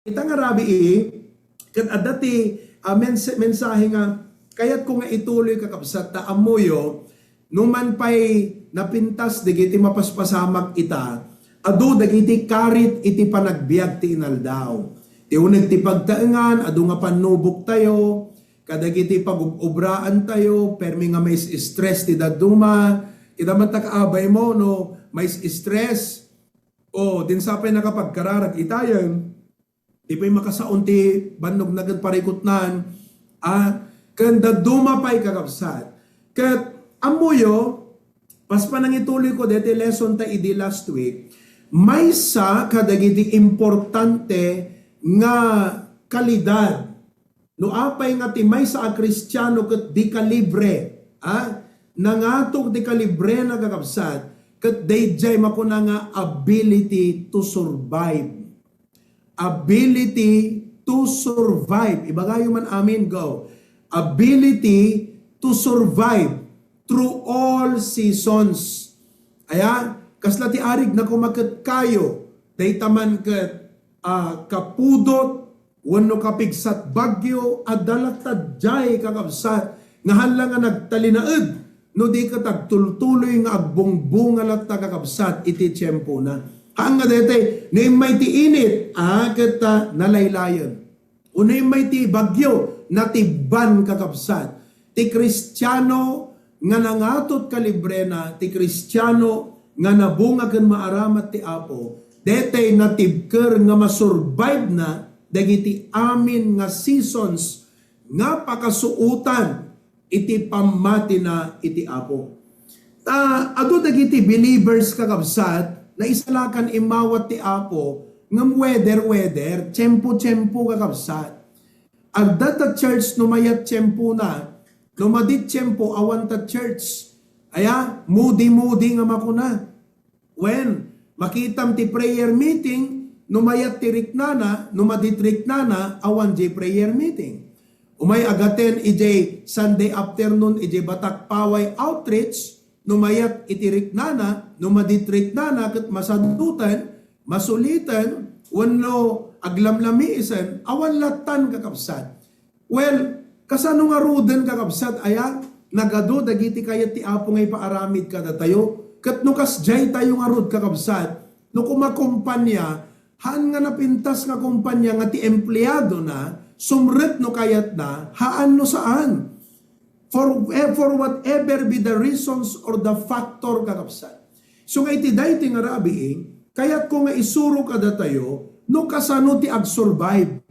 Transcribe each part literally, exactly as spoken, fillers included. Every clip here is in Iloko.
Ita nga rabii, ket adda ti, ah, mens-, mensahe nga kayatko nga ituloy, kakabsat, ta ammoyo, no man pay napintas dagiti mapaspasamak ita, adu dagiti karit iti panagbiag ti inaldaw. Ti uneg ti pagtaengan, adu nga pannuboktayo, kadagiti pagub-obraantayo, permi nga mais-stress ti dadduma. Ita man ta kaabay mo, no, mais-stress, o, din sapay nakapagkararag itayen. Di pay makasaon ti bannog na ket parikutnan. Ah, ken dadduma pay, kakabsat. Ket ammoyo, pas panangituloy ko deti lesson ta idi last week, maysa kadagiti importante nga kalidad. No apay nga ti maysa a Kristiano ket di kalibre, ah, nangato ti kalibrena, kakabsat, ket daydiay makuna nga ability to survive. Ability to survive. Ibagayo man amin, go. Ability to survive through all seasons. Aya, kasla ti arig na kumaket kayo, dayta man ket, ah, kapudot, wenno kapigsat bagyo, adda latta diay, kakabsat, nga hala nga nagtalinaed, no di ket agtultuloy nga agbungbunga latta, kakabsat, iti tiempona. Haan nga daytoy, no immay ti init, ah, ket, ah, nalaylayen. Uno immay ti bagyo, natibban, kakabsat. Ti Kristiano nga nangato ti kalibrena, ti Kristiano nga nabunga ken maaramat ti Apo, daytoy natibker nga masurvive na dagiti amin nga seasons nga pakasuotan iti pammatina iti Apo. Ta adu dagiti believers, kakabsat, naisalakan immawat ti Apo, ngem weather, weather, tiempo, tiempo, kakabsat. Adda ta church no mayat tiempona, no madi tiempo, awan ta church. Aya, moody-moody nga makuna. Wen, makitam ti prayer meeting, no mayat ti riknana, no madi ti riknana, awan diay prayer meeting. Umay agaten idiay Sunday afternoon, idiay Batak Paway Outreach, no mayat iti riknana, no madi ti riknana, ket masadutan, masuliten, wenno aglamlamiisen, awan lattan, kakabsat. Well, kasano ngaruden, kakabsat, aya? Nagadu dagiti kayat ti Apo nga ipaaramid kadatayo. Ket no kasdiay tayo ngarud, kakabsat, no kumakumpania, haan nga napintas nga kumpania nga ti empleadona, sumrek no kayatna, haan no saan. For, eh, for whatever be the reasons or the factor, kakabsat. So nga iti daytoy nga rabii, kayatko nga isuro kadatayo no kasano ti agsurvive.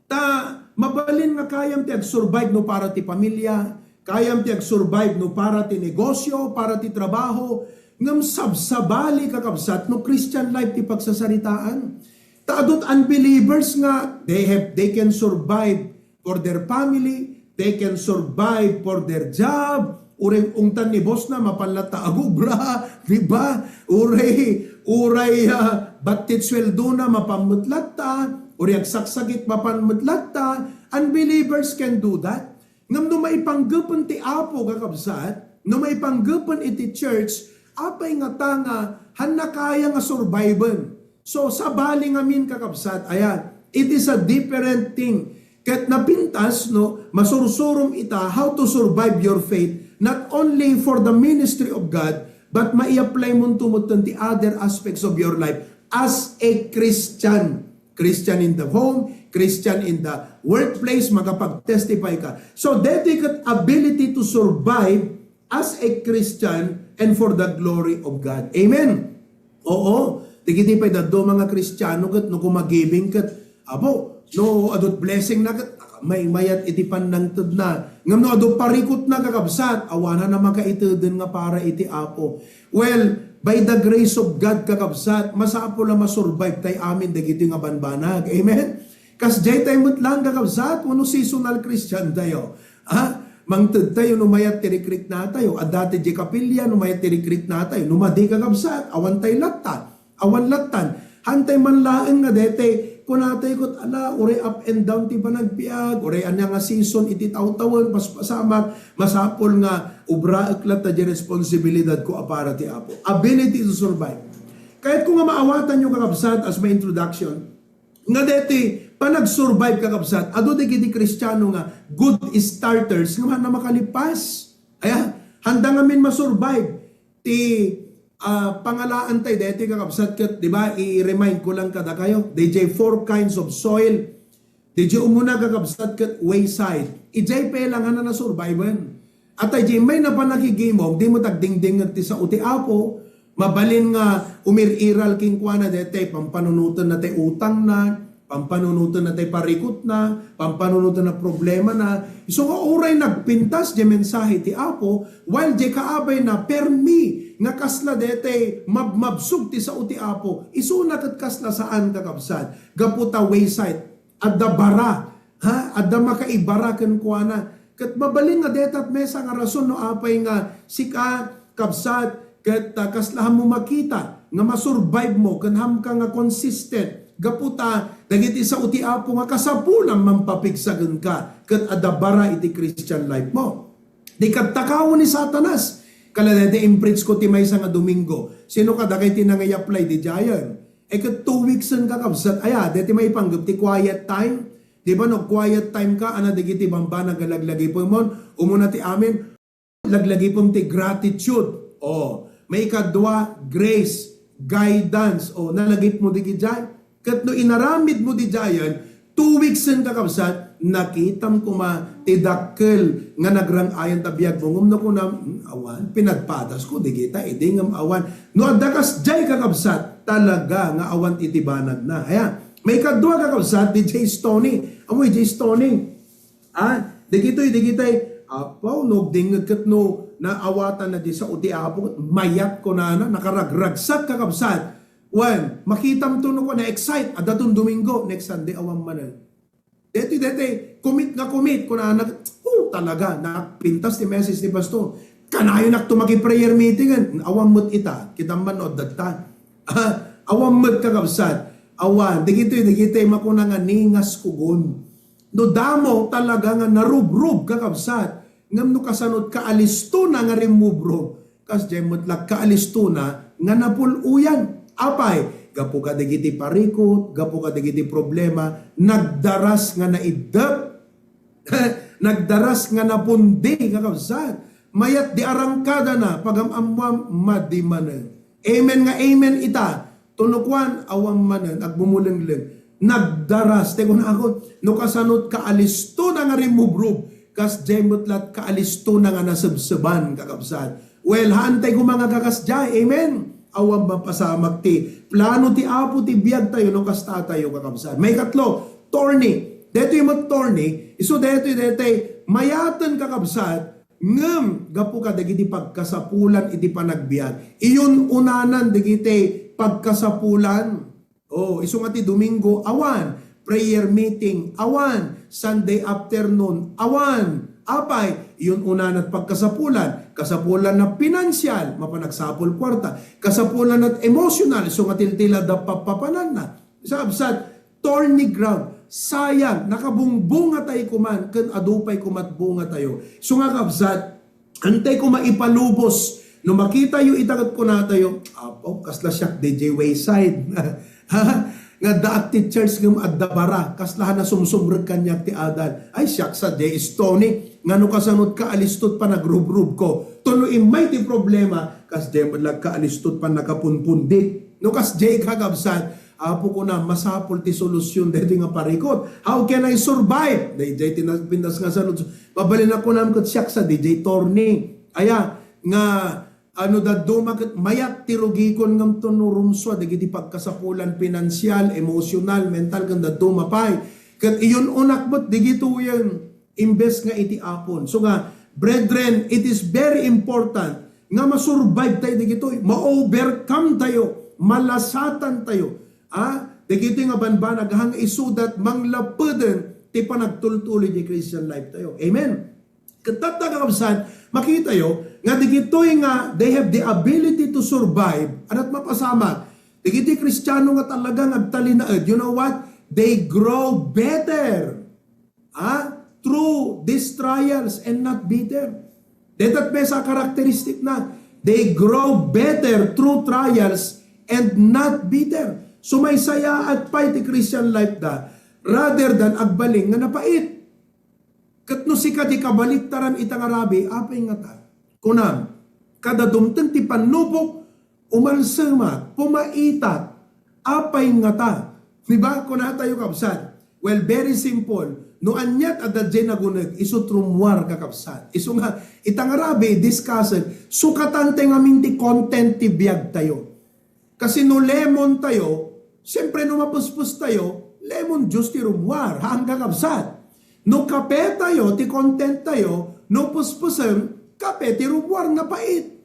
Ta mabalin nga kayam ti agsurvive no para ti pamilya, kayam ti agsurvive no para ti negosyo, para ti trabaho, ngem sabsabali, kakabsat, no Christian life ti pagsasaritaan. Ta adut unbelievers nga they have, they can survive for their family, they can survive for their job, uray ungtan ni boss na, mapan latta agubra, di ba? Uray, uray, ah, battit sweldona, mapan met latta, uray agsaksakit, mapan met latta. Unbelievers can do that. Ngem no maipanggepen ti Apo, kakabsat, no maipanggepen iti church, apay ngata nga hanna kaya nga surviven? So, sabali ngamin, kakabsat, ayan, it is a different thing. Ket napintas, no, masursurom ita how to survive your faith, not only for the ministry of God, but mai-apply monto metten ti other aspects of your life as a Christian. Christian in the home, Christian in the workplace, makapag-testify ka. So, dedicated ability to survive as a Christian and for the glory of God. Amen. Oo, dagiti pay dadduma nga Kristiano ket no kumagibing ket, apo, no adut blessing na ket, may mayat iti pannangtedna. Ngem no adu parikutna, kakabsat, awanan a makaiteden nga para iti Apo. Well, by the grace of God, kakabsat, masapul a masurvive tay amin dagiti nga banbanag. Amen? Kasdiay tay met lang, kakabsat, wenno seasonal Christian tayo. Ha? Mangted tayo no mayat ti rikriknatayo. Adda ti di kapilya no mayat ti rikriknatayo. No madi, kakabsat, awan tay latta. Awan lattan. Hantay man laeng nga dete, kunatay ket, ala, uray up and down ti panagbiag, uray ania nga season iti tawtawen, paspasamak, masapul nga ubraek latta di responsibilidad ko a para ti Apo. Ability to survive. Kayatko nga maawatanyo, kakabsat, as my introduction, Nga deti, panag-survive, kakabsat, adu dagiti Kristiano nga good starters nga na makalipas. Aya, handa ngamin ma-survive ti, ah, pangalaan tay deti, kakabsat, ket, di ba, i-remind ko lang kadakayo, D J, four kinds of soil. D J, umuna, kakabsat, ket wayside. Ijay pay lang nga na-survive-en. At ay, Jay, may napanakigimog, di mo tagdingdingag ti sao ti Apo, mabalin nga umir-iral kenkuana, detay pampanunoten na tay utangna, pampanunoten na tay parikutna, pampanunoten na problemana. Isu nga uray nagpintas di mensahe ti Apo, while di kaabay na permi nga kasla detay mabmabsog ti sao ti Apo, isuna ket kasla saan, kakabsat, gapu ta wayside, adda bara, ha? Adda makaibara kenkuana. Ket mabalin nga detat mesa nga rason no apay nga sika, kabsat, ket, ah, kasla hammo makita nga masurvive mo ken hamka nga consistent gapu ta dagiti sao ti Apo nga kasapulan mampapigsa kenka ket adda bara iti Christian life mo. Di kattakaw ni Satanas. Kala dayta impreach ko ti maysa nga Domingo. Sino kadagiti nangay-apply di giant? E ket two weeks en, kakabsat, aya, deti maipanggep ti quiet time. Di ba no quiet time ka, ana dagiti bambana nga laglagipemon, umuna ti amin, laglagipem ti gratitude. O, maikadua, grace, guidance. O, nalagipmo dagiti jay. Ket no inaramidmo di jayen, two weeks en, kakabsat, nakitam koma ti dakkel nga nagrang-ayan ta biagmo. Ngem no kunam, "Hmm, awan, pinagpadasko dagita idi ngem awan." No adda kasjay, kakabsat, talaga nga awan iti banagna. Aya, maikadua, kakabsat, di jay Stony. Amo, di jay Stony. Ah, dagitoy, dagitoy. Apo, no agdingngeg ket no naawatan na di sao ti Apo, mayat kunana, nakaragragsak, kakabsat. Wen, makitam to no na-excite, adda ton Domingo, next Sunday, awan manen. Deti, deti, commit nga commit, kunana, oh, talaga, napintas ti message ni Pastor. Kanayonak to maki-prayer meeting, en, awan met ita, kita man no, adda ta. Ah, awan met, kakabsat. Awan, dagitoy, dagitoy, makuna nga ningas kugon. No damo talaga nga narubrub, kakabsat, ngem no kasanot ka alistona nga rimmubrub, kasjay met la ka alistona nga napul-oyan. Apay, gapu kadagiti parikut, gapu kadagiti problema, nagdaras nga naiddep, nagdaras nga napundi, kakabsat. Mayat di arangkadana, pagam-ammuam, madi manen. Amen nga amen ita. Tunukuan, awan manen, agmumulengleng. Nagdaras, ti kunakon, no kasanot ka alistona nga rimmubrub, kasjay met lat ka alistona nga nasebseban, kakabsat. Well, haantay koma nga kakasjay, amen? Awan mapasamak ti plano ti Apo ti biag tayo, no kasta tayo, kakabsat. Maikatlo, thorny. Detoy met thorny, isu detoy, detoy, mayaten, kakabsat, ngem gapu kadagiti pagkasapulan iti panagbiag, iyun-unanan dagiti pagkasapulan. Oh, isu nga ti Domingo, awan. Prayer meeting, awan. Sunday afternoon, awan. Apay, iyun-unanan pagkasapulan. Kasapulan na pinansial, mapanagsapul kuarta. Kasapulan na emotional, isu nga tiltila da papapananna. Sa absat, thorny ground. Sayang, nakabungbunga tayo kuman, ken adu pay kumat bunga tayo. Isu nga kabsat, antay ko maipalubos. No makitayo ita ket kunatayo, "Apo, kasla siak D J Wayside." Ha? Nga adda ti church ngem adda bara, kasla ha nasumsumrek kaniak ti adal. Ay, siak sa D J Stony, nga no kasanot ka alistot pa nagrubrub ko. Tuno immay ti problema, kas D J met lang ka alistot pa nakapunpundit. No kas D J kakabsat, Apo, kuna, masapul ti solusyon daytoy nga parikut. How can I survive? Daydiay ti na-, pintas nga saludsod. Mabalin a kunam ket siak sa D J Torny. Aya, nga, ano, dadduma ket mayat ti rugikon ngem tuno rumsua dagiti pagkasapulan, pinansial, emosyonal, mental, ken dadduma pay. Ket iyun-unak met dagitoyen. Imbes nga iti Apon. So nga, brethren, it is very important nga ma-survive tayo dagitoy, ma-overcome tayo, malasatan tayo. Ah, dagitoy nga banbanag, hang isudat, manglapeden ti panagtultuloy di Christian life tayo. Amen. Ket tatta, kakabsat, makitayo nga dagitoy nga they have the ability to survive, ada't mapasamak. Dagiti Kristiano nga talagang agtalinaed, you know what? They grow better. Ah, through these trials and not bitter. Dayta met sa characteristic na. They grow better through trials and not bitter. Sumaysayaat pay ti Christian life da rather than agbalin nga napait. Ket no sika ti kabaliktaran ita nga rabii, apay ngata? Kunam, kada dumteng ti pannubok, umalsemak, pumaitak, apay ngata? Di ba? Kunatayo, kabsat. Well, very simple. No aniat a daydiay naguneg, isu ti rummuar, kakabsat. Isu nga, ita nga rabii, discussed, sukatan tayo ngamin ti content ti biag tayo. Kasi no lemon tayo, siyempre no mapespes tayo, lemon juice ti rummuar, haan, kakabsat. No kape tayo, ti content tayo, no pespesen, kape ti rummuar, napait.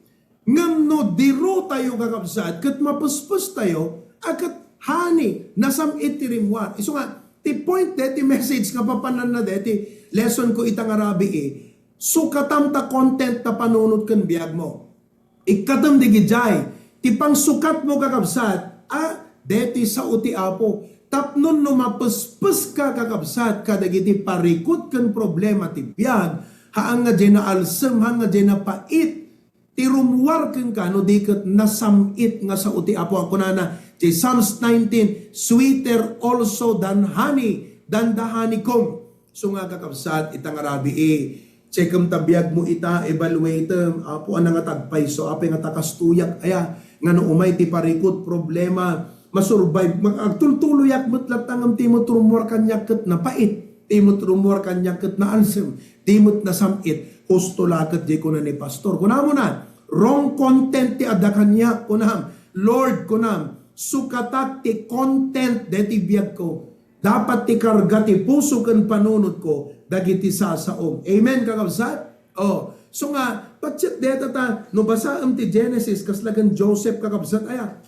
Ngem no diru tayo, kakabsat, ket mapespes tayo, a ket honey, nasam-it ti rummuar. Isu nga, ti point de, ti message nga papananna de, ti lesson ko ita nga rabii, sukatam ta content ta panunot ken biagmo. Ikkatem digidiay, ti pangsukatmo, kakabsat, a deti sao ti Apo. Tapno no mapespeska, kakabsat, kadagiti parikut ken problema ti biag, haan nga diay naalsem, haan nga diay napait ti rummuar kenka no di ket nasam-it nga sao ti Apo. Kunana, ti Psalms nineteen, "Sweeter also than honey, than the honeycomb." So nga, kakabsat, ita nga rabii, checkem ta biagmo ita, evaluatem, Apo, ania nga tagpayso, apay nga ta kastoyak, aya, nga no umay ti parikut, problema, masurvive, mag-, agtultuloyak met latta ngem ti met rummuar kaniak ket napait, ti met rummuar kaniak ket naalsem, ti met nasam-it, husto la ket diay kuna ni Pastor. Kunamon a, wrong content ti adda kaniak, kunam, Lord, kunam, sukatak ti content deti biagko. Dapat ti karga ti puso ken panunotko dagiti sasaom. Amen, kakabsat? Oh, so nga, patset deta ta, no basaem ti Genesis, kasla ken Joseph, kakabsat, aya.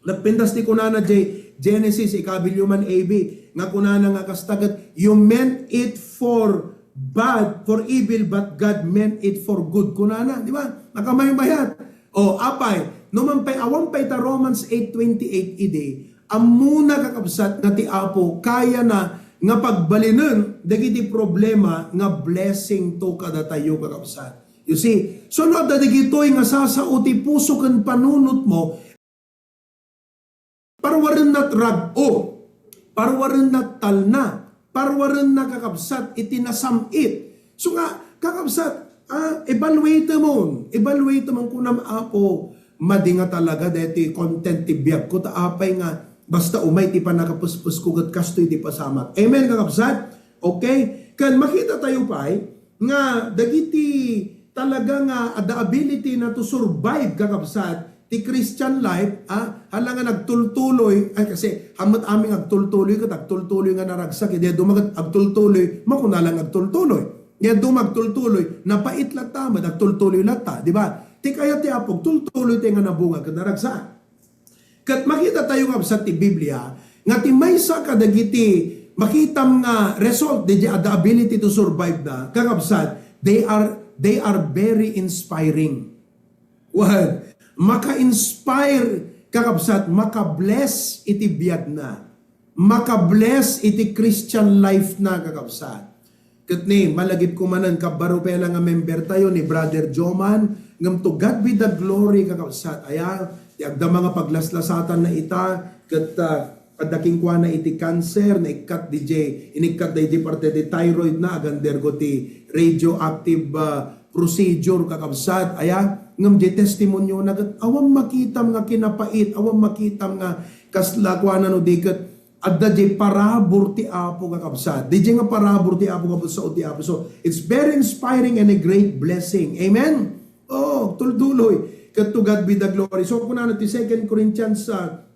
Nagpintas ti kunana diay Genesis, ikabilyo man A B, nga kunana nga kasta ket, "You meant it for bad, for evil, but God meant it for good." Kunana, di ba? Nakamaymayat. O, apay, no man pay, awan pay ta Romans eight twenty-eight idi, ammona, kakabsat, nga ti Apo, kayana nga pagbalinen dagiti problema nga blessing to kadatayo, kakabsat. You see? So, no, adda dagitoy nga sasao ti puso ken panunotmo, parwarennat rag-o, parwarennat talna, parwarennat, kakabsat, iti nasam-it. So nga, kakabsat, ah, evaluatemon, evaluatemon, kunam, Apo, madi nga talaga deti content ti biagko, ta apay nga basta umay ti pannakapespesko ket kastoy ti pasamak. Amen, kakabsat? Okay? Ken makita tayo pay nga dagiti talaga nga adda ability na to survive, kakabsat, ti Christian life, ah, hala nga nagtultuloy, ay, kasi hammet amin agtultuloy ket agtultuloy nga naragsak, idi adu met agtultuloy, makuna lang agtultuloy. Idi adu met agtultuloy, napait latta met, agtultuloy latta, di ba? Ti kayat ti Apo, tultuloy ti nga nabunga ket naragsak. Ket makita tayo nga, kabsat, ti Biblia, nga ti maysa kadagiti makitam nga result diti adda ability to survive na, kakabsat, they are, they are very inspiring. Well, maka-inspire, kakabsat, maka-bless iti biag na. Maka-bless iti Christian life na, kakabsat. Ket ni, malagipko manen, kabbaro pay la nga member tayo ni Brother Joman, ngem to God be the glory, kakabsat. Aya, ti agdama nga paglaslasatan na ita, ket, ah, adda kenkuana iti cancer, naikkat D J, inikkat da iti parte ti thyroid na, ag-undergo ti radioactive, ah, procedure, kakabsat. Aya, ngem di testimonio na ket, awan makitam nga kinapait, awan makitam nga kasla kuana no di ket, adda diay parabur ti Apo, kakabsat. Di diay nga parabur ti Apo, kabsat, o ti Apo. So, it's very inspiring and a great blessing. Amen? Oh, tultuloy. Ket to God be the glory. So, kunana ti Second Corinthians, ah,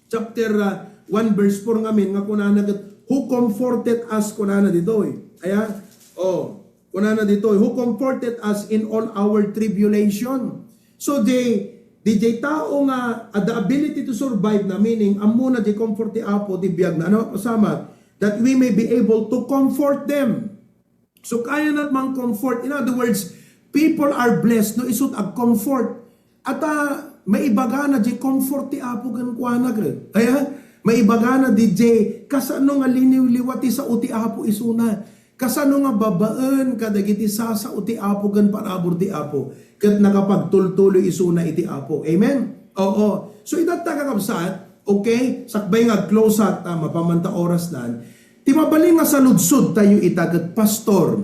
chapter, ah, one, verse four ngamin, nga kunana ket, "Who comforted us," kunana ditoy. Aya? Oh, kunana ditoy, "Who comforted us in all our tribulation." So, di, di jay tao nga adda ability to survive na, meaning, ammona di comfort ti Apo, ti biag na. Ano, kasama? That we may be able to comfort them. So, kaya na mang comfort. In other words, people are blessed no isut ag-comfort. Ata, maibagana di comfort ti Apo kenkuana, ket. Aya, maibagana di jay, kasano nga liniwliwa ti sao ti Apo isuna. Kasano nga babaen kadagiti sasao ti Apo ken parabur ti Apo, ket nakapagtultuloy isuna iti Apo. Amen? Oo. So, itatta, kakabsat, Okay? Sakbay nga ag-close ta, ah, mapaman ta oras nan. Ti mabalin nga saludsod tayo ita ket, "Pastor,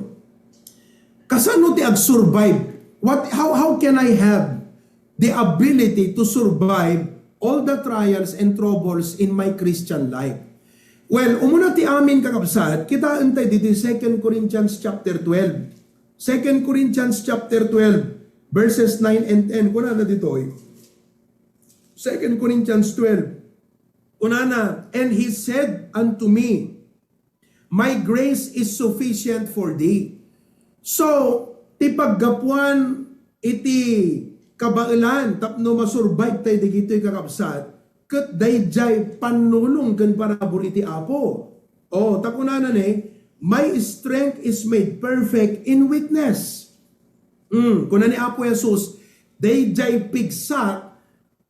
kasano ti ag-survive? What, how, how can I have the ability to survive all the trials and troubles in my Christian life?" Well, umuna ti amin, kakabsat, kitaen tayo ditoy Second Corinthians chapter twelve. Second Corinthians chapter twelve, verses nine and ten. Kunana ditoy. Second Corinthians twelve. Kunana, "And he said unto me, 'My grace is sufficient for thee.'" So, ti paggapuan iti kabaelan tapno masurvive tayo dagitoy, kakabsat, ket daydiay pannulong ken parabur iti Apo. Oh, ta kunana ni, "My strength is made perfect in weakness." Hmm, kuna ni Apo Jesus, "Daydiay pigsak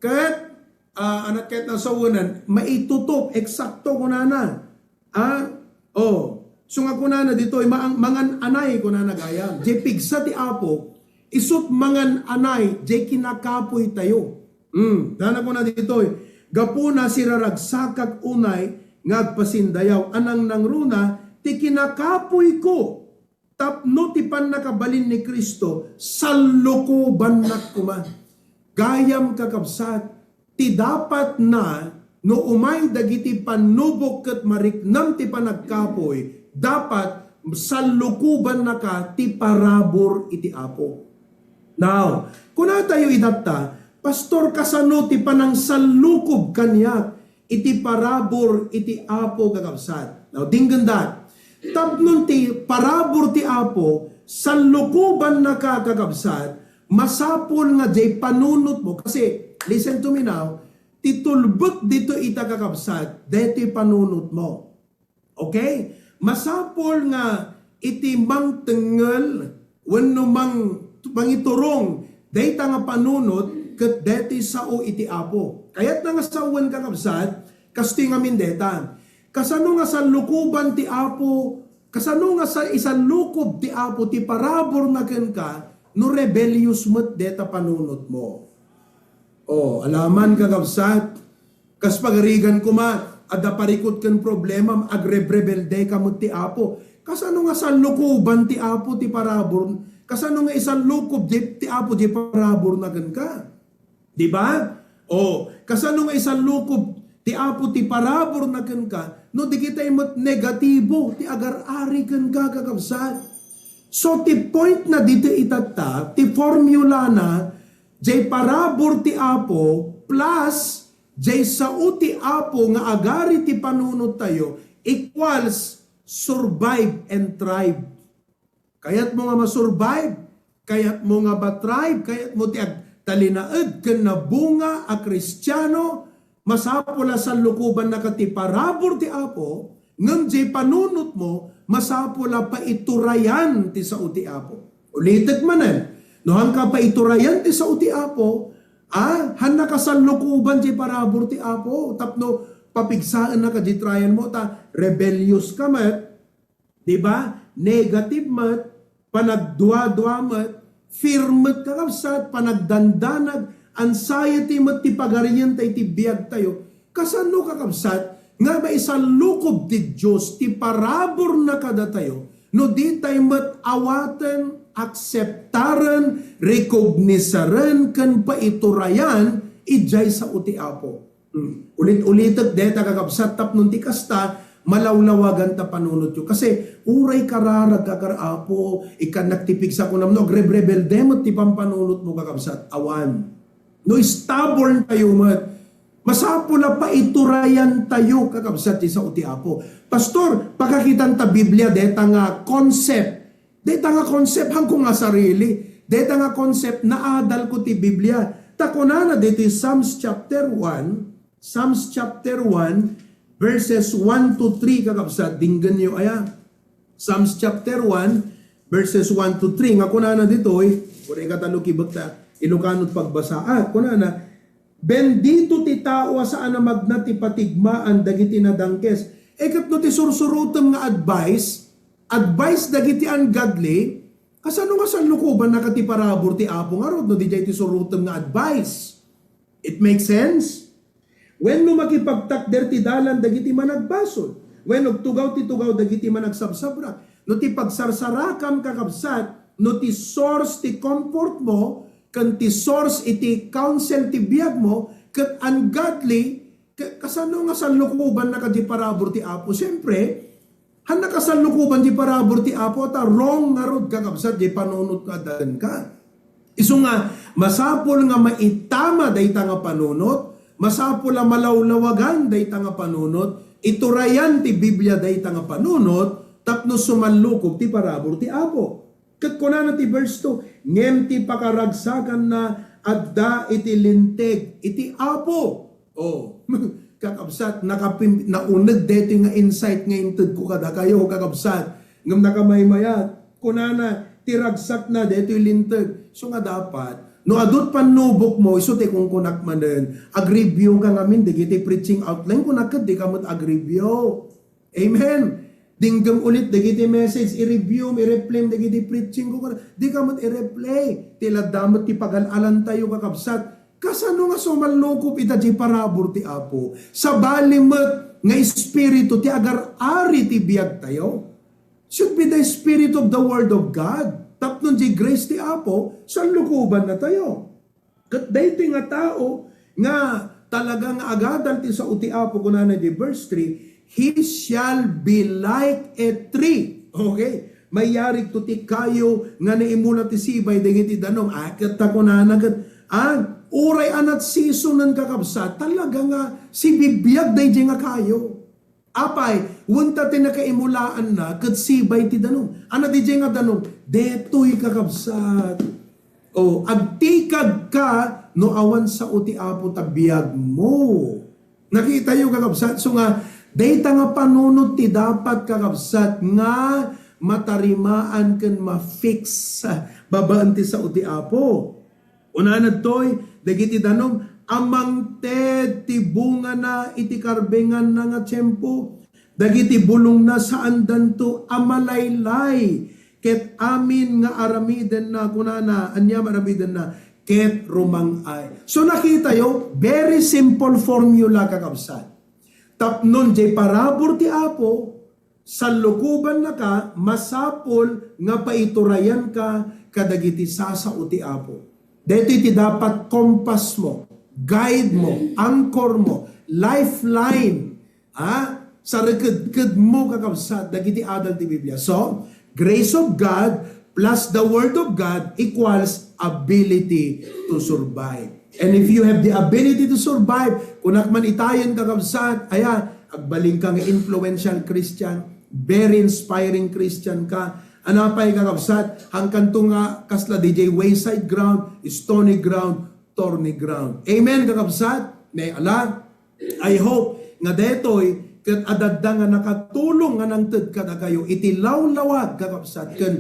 ket, ah, anak ket nasawenan, maitutup, eksakto," kunana. Ah, oh. So nga kunana ditoy, "Maang-, mangan-anay," kunana gayam. Jay pigsa ti Apo, isut mangan-anay, jay kinakapoy tayo. Hmm, dana kuna ditoy, "Gapuna siraragsakak unay nga agpasindayaw, a nangnangruna ti kinakapoyko." Tapno ti pannakabalin ni Cristo, sallukobannak koma. Gayam, kakabsat, ti dapatna no umay dagiti pannubok ket mariknam ti panagkapoy, dapat sallukobannaka ti parabur iti Apo. Now, kunatayo itatta, "Pastor, kasano ti panangsallukob kaniak iti parabur iti Apo, kakabsat?" Now, dinggendak. Tapno ti parabur ti Apo, sallukobannaka, kakabsat, masapul nga jay panunotmo. Kasi, listen to me now, ti tulbek dito ita, kakabsat, deti panunotmo. Okay? Masapul nga iti mangtengngel wenno mang-, mangiturong dayta nga panunot ket deti sao iti Apo. Kayatna nga sawen, kakabsat, kastoy ngamin deta. Kasano nga sallukoban ti Apo? Kasano nga sa-, isallukob ti Apo ti paraburna kenka no rebellious met deta panunotmo? Oh, alaman, kakabsat, kas pagarigan koma, adda parikut ken problemam, agrebrebelde ka met ti Apo. Kasano nga sallukoban ti Apo ti parabur-, kasano nga isallukob ti, ti Apo ti paraburna kenka? Di ba? Oh, kasano nga isallukob ti Apo ti paraburna kenka no dagitay met negatibo ti agar-ari kenka, kakabsat? So, ti point na dito itatta, ti formula na, jay parabur ti Apo plus jay sao ti Apo nga agari ti panunot tayo equals survive and thrive. Kayatmo nga ma-survive, kayatmo nga ma-thrive, kayatmo ti agtalinaed ken nabunga a Kristiano, masapul a sallukobannaka ti parabur ti Apo, ngem jay panunotmo, masapul a paiturayan ti sao ti Apo. Ulitek manen, no haanka paiturayan ti sao ti Apo, ah, haannaka sallukoban jay parabur ti Apo, tapno papigsaennaka jay trial mo, ta rebellious ka met, di ba? Negative met, panagduadua met, fear met, kakabsat, panagdandanag, anxiety met ti pagarienta iti biag tayo. Kasano, kakabsat, nga maisallukob ti Dios ti paraburna kadatayo no ditay met awaten, akseptaren, rekognisaren, ken paiturayan idiay sao ti Apo? Hmm. Ulit-ulitek deta, kakabsat, tapno ti kasta, malawlawagan ta panunotyo. Kasi, uray kararag ka, kar-, Apo, ikkannak ti pigsa, kunam no, agrebrebelde met ti pampanunotmo, kakabsat. Awan. No stubborn tayo met, masapul a paiturayan tayo, kakabsat, ti sao ti Apo. Pastor, pakakitanta Biblia, deta nga concept. Deta nga concept, haanko nga sarili. Deta nga concept, naadalko ti Biblia. Ta kunana ditoy Psalms chapter one, Psalms chapter one, verses one to three, kakabsat, dinggenyo aya. Psalms chapter one, verses one to three, nga kunana ditoy, uray kata lukibek ta, Ilocano ti pagbasaak. Kunana, "Bendito ti tao a saan a magna ti patigmaan dagiti nadangkes." E ket no ti sursurotem nga advice, advice dagiti ungodly, kasano nga sallukobannaka ti parabur ti Apo ngarud no diay ti surotem nga advice? It makes sense? Wenno makipagtakder ti dalan dagiti managbasol. Wenno tugaw ti tugaw dagiti managsabsabrak. No ti pagsarsarakam, kakabsat, no ti source ti comfort mo, ken ti source iti counsel ti biag mo, ket ungodly, Ka-, kasano nga sallukoban na kadi parabur ti Apo? Siyempre, han nakasallukoban ti parabur ti Apo, ta wrong ngarud, kakabsat, di panunot nga adda kenka. Isu nga, masapul nga maitama dayta nga panunot, masapul a malawlawagan dayta nga panunot, iturayan ti Biblia dayta nga panunot, tapno sumallukob ti parabur ti Apo. Ket kunana ti verse two, "Ngem ti pakaragsakanna adda iti linteg iti Apo." Oh, kakabsat, nakapim-, nauneg daytoy nga insight nga intedko kadakayo, kakabsat. Ngem nakamaymayat, kunana, "Ti ragsakna daytoy linteg." So nga dapat, no adut pannubokmo, isu ti kunkunak manen, ag-review ka ngamin dagiti preaching outline, kunak ket di ka met ag-review. Amen. Dinggem ulit dagiti message, i-review, i-replay dagiti preaching ko. Di ka met i-replay. Ti ladda met ti pagal-alantayo, kakabsat. Kasano nga sumallukob ita di parabur ti Apo? Sabali met nga Espiritu ti agar-ari ti biagtayo. Should be the Spirit of the Word of God. Tapno di grace ti Apo, sallukoban na tayo. Ket daytoy nga tao nga talaga nga agadal ti sao ti Apo, kunana di verse three, "He shall be like a tree." Okay? Mayarigto ti kayo nga naimula ti sibay dagiti danum. Ah, ket ta kunana ket, ah, uray anat seasonen, kakabsat, talaga nga sibibiag daydi nga kayo. Apay, wen ta ti nakaimulaanna ket sibay ti danum. Ano diay nga danum? Detoy, kakabsat. O, agtikagka no awan sao ti Apo ta biagmo. Nakitayo, kakabsat? So nga, dayta nga panunot ti dapat, kakabsat, nga matarimaan ken ma-fix, ah, babaen ti sao ti Apo. Kunana ditoy, dagiti danum, a mangted ti bungana iti karbenganna nga tiempo. Dagiti bulongna, saandanto a malaylay ket amin nga aramidenna, kunana, ania nga aramidenna? Ket rumang-ay. So, nakitayo, very simple formula, kakabsat. Tapnon diay parabur ti Apo, sallukobannaka, masapul nga paiturayanka kadagiti sasao ti Apo. Daytoy ti dapat compass mo, guide mo, anchor mo, lifeline, ha? Sarekedkedmo, kakabsat, dagiti adal ti Biblia. So, grace of God plus the Word of God equals ability to survive. And if you have the ability to survive, kunak man itayen, kakabsat, aya, agbalin ka nga influential Christian, very inspiring Christian ka. Ano pay, kakabsat, hangkanto nga kasla diay wayside ground, stony ground, thorny ground. Amen, kakabsat? Ne, ala? I hope nga daytoy ket adda nga nakatulong nga nangted kadakayo iti lawlawag, kakabsat, ken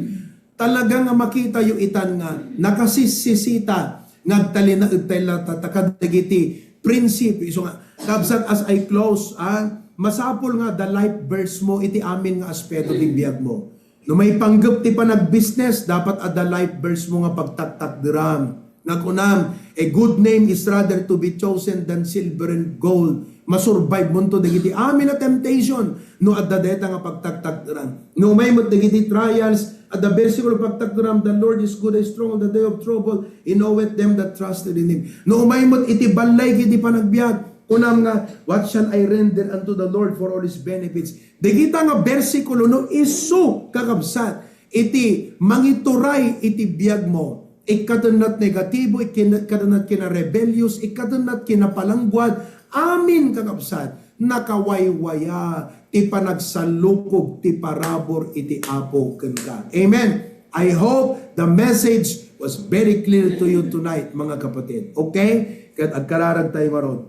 talaga nga makitayo itan nga nakasisisita nga agtalinaed tayo latta kadagiti prinsipyo. Isu nga, kabsat, as I close, ah, masapul nga adda life verse mo iti amin nga aspeto ti biag mo. No maipanggep ti panagbusiness, dapat adda life verse mo nga pagtaktakderam. Nga kunam, "A good name is rather to be chosen than silver and gold." Masurvive monto dagiti amin a temptation no adda dayta nga pagtaktakderam. No umay met dagiti trials, adda bersikulo pagtakderam, "The Lord is good, a stronghold in the day of trouble. He knoweth them that trusted in Him." No umay met iti ballay iti panagbiag, kunam nga, "What shall I render unto the Lord for all His benefits?" Dagita nga bersikulo, no isu, kakabsat, iti mangituray iti biag mo, ikkatennat negatibo, ikkin-, ikkatennat kina rebellious, ikkatennat kina palangguad, amin, kakabsat, nakawaywaya ti panagsallukob ti parabur iti Apo kenka. Amen. I hope the message was very clear to you tonight, mga kapatid. Okay? Ket agkararag tayo ngarud.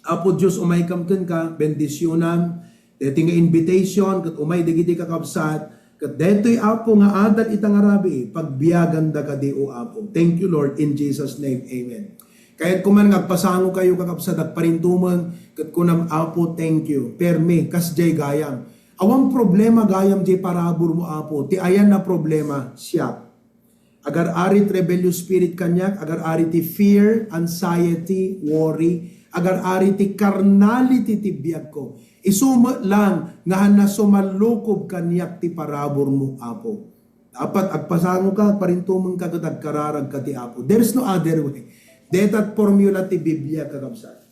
Apo Dios, umaykam kenka, bendisionam daytoy nga invitation, ket umay dagiti kakabsat, ket daytoy, Apo, nga adal ita nga rabii, pagbiaganda kadi, O Apo. Thank you, Lord, in Jesus' name. Amen. Kayatko man nga agpasango kayo, kakabsat, agparintumeng, ket kunam, "Apo, thank you." Permi, kasdiay gayam. Awan problema gayam diay parabur mo, Apo. Ti ayan a problema, siak. Agar-ari ti rebellious spirit kaniak, agar-ari ti fear, anxiety, worry, agar-ari ti carnality ti biagko. Isu met lang nga hanna sumallukob kaniak ti paraburmo, Apo. Dapat agpasangoka, agparintumengka ket agkararagka ti Apo. There's no other way. Dayta formula ti Biblia, kakabsat.